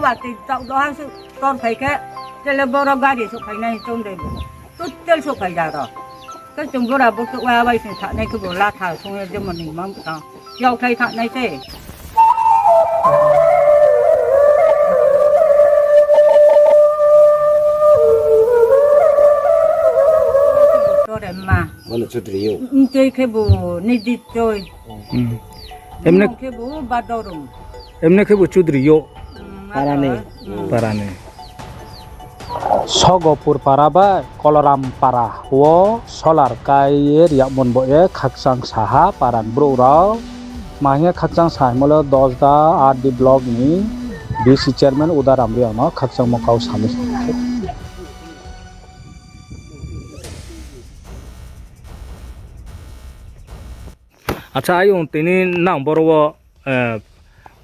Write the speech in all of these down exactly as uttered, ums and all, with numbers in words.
Watoi taoh do ha suh tor phai khe, tele boro gari suh phainai chung de. Total suh phai ja ro. Khe chung bura burchouh wa bai sing thanai khe bo latha sung ye jemon ni mang tang. Yaukhlai thanai se. Tore ma. Mano Chudri yo. Mtei khe bo Nidi Choi. Hmm. Emne khe bo Badorung. Emne khe bo Chudri yo. Hmm, para ni. Hmm. Para ni. Sogopur para bai Koloram para wo solar kai ye riak mon bo ye khakchang saha para ni brouh rao. Tma hing ye khakchang sa himo le Dosda R D block ni V C chairman Udaram Reang no khakchangmo kau sami. Acha, ayong tini nang boro wo, eh,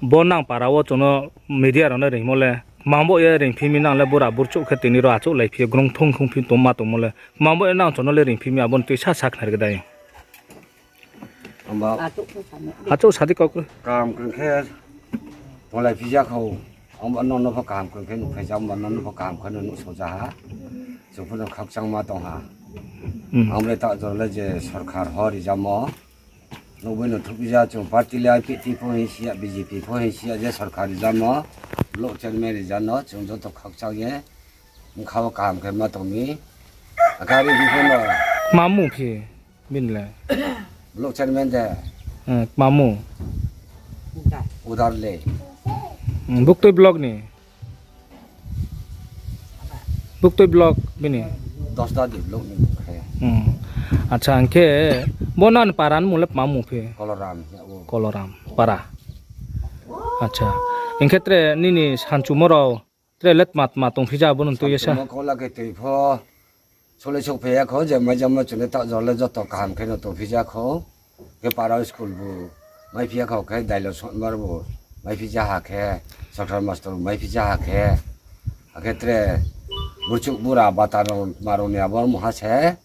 bo nang para wo chung no media rao no ringmo le, tma bo ye ringphi mi nang le bura burchouh khe tini ro achouh laiphi ye grong thong thong phi tongma tongmo le, tma bo ye nang chung no le ringphi mi abo ni tui sa sa khnari khe dai. Achouh sa di kau. Kaham krung khe tonglai phi ja kho, abo no no pho kaham krung khe nuh phai ja, abo no no pho kaham khe no nuh so ja ha. Chung pho no khakchangma tong ha. Hmm. Ang bai ta jor le je sorkar ho rijamo. Nugwi no thukja chung party le I P T P pho hing si ya, B J P pho hing si ya, je sorkar rijamo, block chairman rijano, chung joto khakchang ye, bkha wo kaham khe ma tong mi. Akhe ari biphuh no. Tma mung phi, bini le? Block chairman de. Eh, tma mung? Udar le. Hmm, buktui block ni? Buktui block bini? Dosda di block ni khe. Hmm. Acha, hing khe bo nang para ni mung le tma mung phi? Koloram, ya bo. Koloram para. Acha. Hing khe tre nini sanchumo rao tre le tma tma tong phi ja bo nung tui ye sa. Sanchumo kau la khe tui pho. Sole souhphai ya kho, je maijamo chung le ta jor le joto kaham khe no tong phi ja kho. Khe para school bu mai phi ya kho khe, dailo sotmar bu mai phi ja ha khe, sorkar master bu mai phi ja ha khe. Akhe tre burchuk bura bata rao ma rao ni abo mungha se,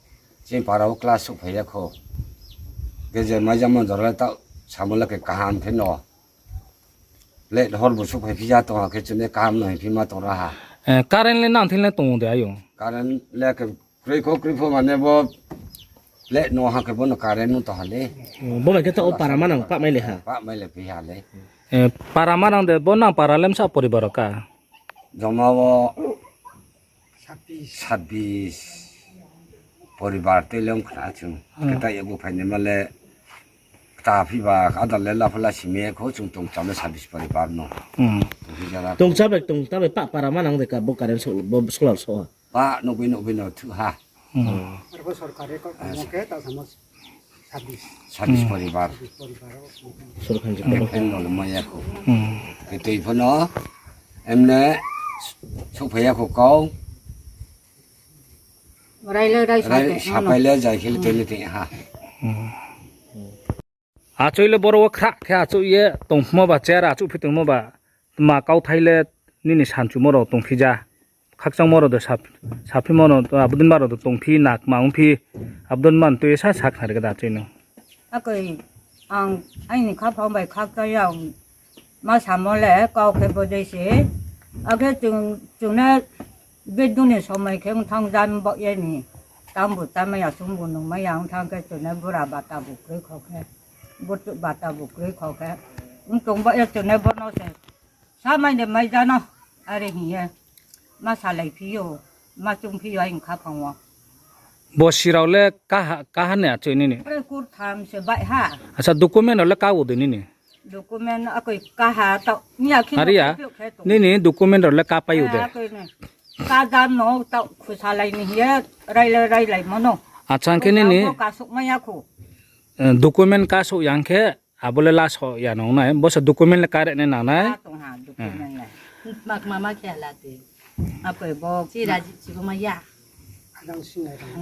chini para wo class souhphai ya kho. Khe je maijamo jor le ta samo le khe kaham khe no. Light hor bu souhphai phi ja tong ha khe chung le kaham no hing phi ma tong ra ha. Eh, current le nang thing le tong de ayong? Current le khe kroi kho kroi pho mane bo light no ha khe bo no current no tong ha le. Oh, bo bai khe to o para manang pah mai le ha? Pah mai le phi ha le. Eh, para manang de bo nang para le msa poribar rao ka? Joma wo sabis poribar tei le ong khna chung. Hmm. Khe ta yabu phainaima le kta phi ba adal le lapha la simi ya kho chung tongcha le sabis poribar no. Hmm. Tongphi ja la. Tongcha bai tongta bai pah para manang de ka bo current so, bo solar so ha. Pah nugwi nugwi no thu ha. Hmm. Arbo sorkari kok tamo khe ta samo sabis. Sabis poribar. Sorkari. Em, em no le maya kho. Hmm. Khe tei pho no, em ne souhphai ya kho kau. Rai le rai sa, rai te, sapai le jai khe le tei le tei ha. Hmm. Achoi le boro wo khra khe achouh ye tongmo ba, chair achouh phi tongmo ba, tma kauthai le nini sanchumo rao tong phi ja. Khakchangmo rao de sap-, saphimo rao, abo din ba rao de tong phi, nakma ong phi, abo din ba no tui sa sa khnari khe da achoi no. Akoi, ang aini khaphang bai khakchang ya, ma samo le kau khe bo dei se. Akhe chung, chung ne bedung ni somoi khe ong thang jam bo ye ni. Tam bu tam ya, sung bu nung mai ya, ong thang khe chung ne bura bata bu kroi kho khe. Burchuk bata bu kroi kho khe. Ong tong bo ye chung ne bo no se. Sa mai de mai ja no, are hing ye. Ma salai phi yo, ma chung phi yo, aini khaphang wo. Bosi rao le kaha, kaha ne achoi nini? Pre kurtham se bai ha. Acha, document rao le ka wo de nini? Document akoi kaha tao, ni ya khe. Are ya, nini document rao le ka pai yo de? Eh, akoi ne. Ka jam no tao khusalai ni hing ye, railai, railai mo no. Acha, hing khe nini? Bo kasouh mai ya kho. Eh, document kasouh ya hing khe, Abo le last ho ya nang nai, bo se document le kare nai nang nai. Ah, tong ha, document le. Mak mama khe la te. Apo bo. Si raji, si bo ma ya.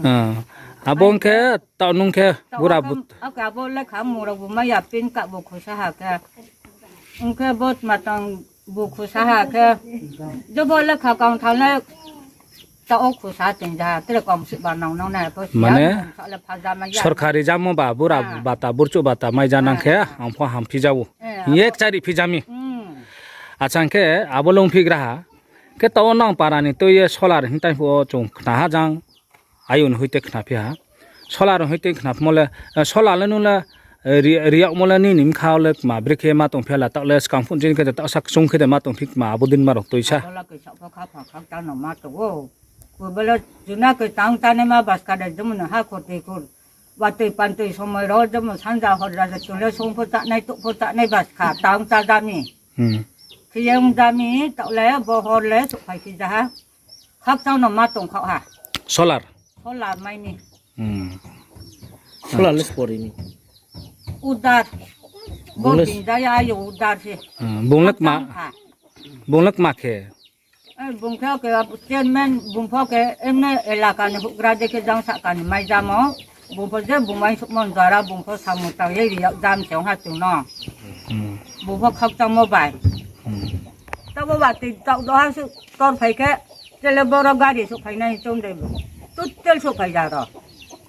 Ah. Abo ong khe, tao nung khe, tao bura akam, but. Ake abo le kha mura bu ma ya pin ka bo khusa ha khe. Ong khe bo matang Bo khusa ha khe, jobo le kha kang thanng le, ta o khusa ting ja, tre kong si ba nang nang nai, bo si mane, ang sa le pha ja mai ya. Sorkari jamo ba, bura bata, burchuk bata, mai ja nang khe, ang pho ham phi ja ou. Eh, hing ye abo kchari phi ja mi. Hmm. Achang khe abo le ongphi gra ha. Khe taoh wo nang para ni tui ye solar hing tai phuh wo chung khna ha jang. Ayong ni hoite khna phi ha. Solar ni hoite khna phimo le, eh, solar le nung le, eh, ri-, riyagmo le nini bkha wo le kma brekhe ma tong phi ha la, taoh le skang phung jin khe de, taoh sak chung khe de ma tong phi kma abo din ma rao tui sa. Abo le kisa pho kha pha khakchang no ma tong ou. Bo le chuna khe tang chá nai ma baska de jemon ha khoti khur. Watoi pantoi somoi rao jemon sanja horja je chung le song pho chá nai, touh pho chá nai baska tang chá ja mi. Hmm. Khe ye ong ja mi, taoh le bo hor le souhphai phi ja ha. Khakchang no ma tong khaoh ha. Solar? Solar mai ni. Hmm. Solar le spori ni. Udar. Bung le bo din ja ya yo udar se. Hmm, bung le kma, khakchang kha. Bung le kma khe? Eh, bung pho khe, chairman, bung pho khe, emne elaka ni houhgra de khe jang sahka ni mai jamo. Bung pho je bung mai suhmo ni dara, bung pho samung tang ye ri yag jam se ong ha chung no. Hmm. Bung pho khakchangmo bai. Hmm. Tabo ba tui taoh do ha suh tor phai khe, tele boro gari suhphai nai chung de. Total suhphai ja ro.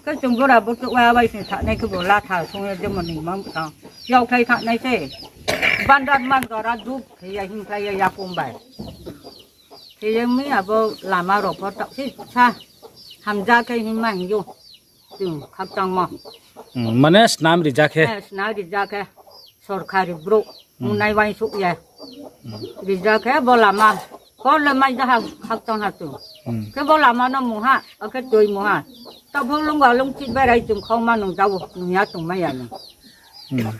Khe chung bura burchouh wa bai sing thanai khe bo latha sung ye jemon ni mang tang. Yaukhlai thanai se. Bandar man dara dup khe ya hingkhlai ya yakoung bai. Khe ye mi abo lama rao pho taoh se sa. Hamja khe hingma hing ou. Chung khakchangmo. Hmm, mane snam rija khe? Eh, snam rija khe. Sorkari brouh. Hmm. Ongnai uaingsouh ye. Hmm. Rija khe bo lama. Hor le mai ja ha khakchang ha chung. Hmm. Khe bo lama no mungha, akhe tui mungha. Taoh pho lungga lungchih berai chung khauma nung ja ou, nung ya chung mai ya ni. Hmm.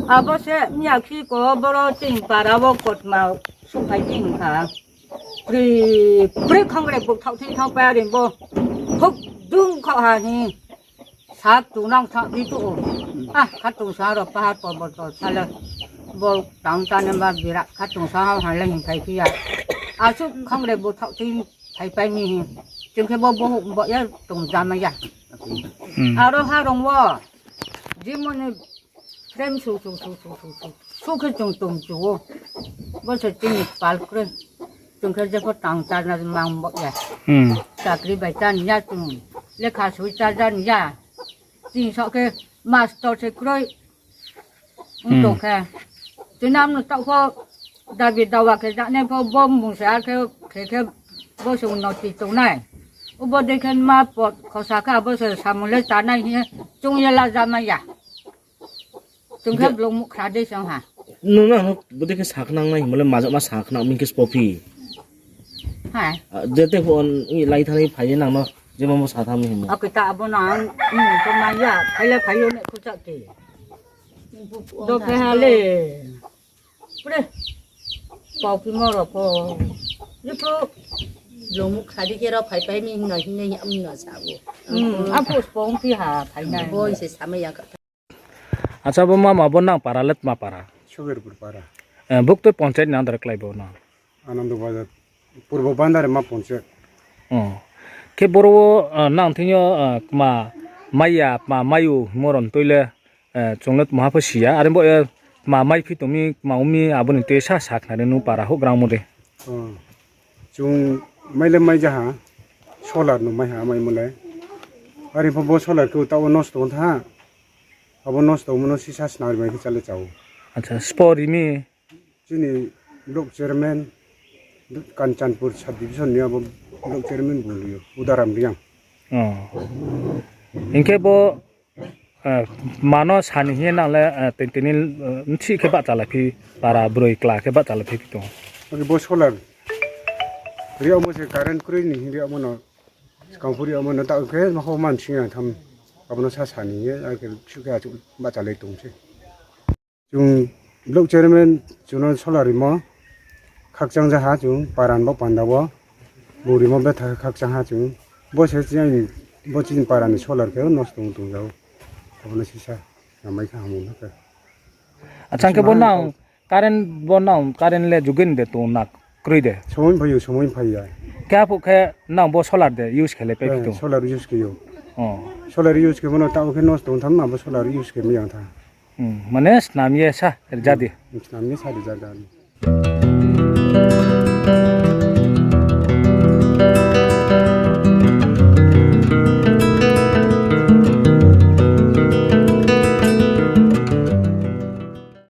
Abo se mya khi ko boro chini para wo kotma suhphai phi hing kha. Pri, pri khangre buk thaoh thing thaoh pai ari bo. Huk dung khaoh ha hi. Sak tu nang thang di tu. Ah, khatungsung rao pahar porbot rao sa le. Bo tang ta ne ma birat khatungsung ha ha le hing phai phi ya. Asuh khangre buk thaoh thing phai pai mi hi. Chung khe bo bo bo ya tong ja mai ya. Hmm. Aro ha rong wo. Jimoni Frame su, su, su, su, su, su. Su khe chung tong chu ou. Bo se chini pal kroi. Chung khe jepho tang chá na mang bo ya. Hmm. Chakri bai chá ni ya chung. Lekha sui chá ja ni ya. Chini saoh khe master se kroi. Ong tong khe. Chini amno taoh pho dabi dawa khe ja nai pho bo mung se ar khe, khe, khe bo se unnoti tongnai. Obo dei khe ma pot khosa kha bo se samung le chá nai hing ye chung ye la ja mai ya. Chung khe blong muhkhra dei se ong ha. Nung nang no bodei khe sakhnang nai hingmo le majakma sakhnang mi khe sbo phi. Hai. Ah, je te phone i lai thani phai ye nang no, je mo sa tham hingmo. Akhe ta abo no ang, hmm, to mai ya, phai le phai yo ne khucha ke. Do phe ha le. Pre. Pau phi mo ro pho. Ye pho. Blong muhkhra dei khe ro phai pai mi hing no hing nai hing no sa ou. Hmm, apho sbo ong phi ha phai nai. Bo se sa mai ya kha. Acha, bo mama bo nang para le tma para? Sugirpur para. Eh, buktui panchayat ni under klái bo no? Anando Bazar, Purbo Bandarima panchayat. Oh. Khe boro wo, eh, nang thing yo, eh, kma mai ya, kma mai ou hingmo rao ni tui le, eh, chung le tma ha pho si ya. Are bo, eh, kma mai phi tong mi, kma ong mi, abo ni tui sa sa khnari nung para houhgrangmo de. Oh. Chung mai le mai ja ha, solar no mai ha maimo le. Are pho bo solar khe taoh wo nosto ong tha. Abo nosto ongmo no sisa snari mai khe chá le chá ou. Acha, sbo ri mi? Chini block chairman, Kanchanpur sub division ni abo block chairman bung ri ou, Udaram Reang. Oh. Hing khe bo, eh, mano sani hing ye nang le, eh, tini, tini, eh, bchi khe bahchalai phi, para broi kla khe bahchalai phi tong. Oke, bo solar ri yagmo se current kroi ni hing ri yagmo no, skang pho ri yagmo no, taoh khe ma ho man sing ya tham, abo no sa sani hing ye, akhe bsuh khe achouh bahchalai tong se. Chung block chairman chung no solar rimo khakchang ja ha chung, para ni bo panda wo bung rimo betha khe khakchang ha chung. Bo se chini, bo chini para ni solar khe nosto ong tong ja ou. Abo no sisa namai kha hamung no khe. Achang khe bo nang current, bo nang current le jugin de tong na kroi de? Somoi phai ou, somoi phai ya. Khe aphuh khe nang bo solar de use khe le pai phi tong? Solar use khe ou. Oh. Solar use khe bo no taoh khe nosto ong tham na, bo solar use khe mai ya tha. Hmm, mane snam ye sa rija di. Hmm, snam ye sa rija di.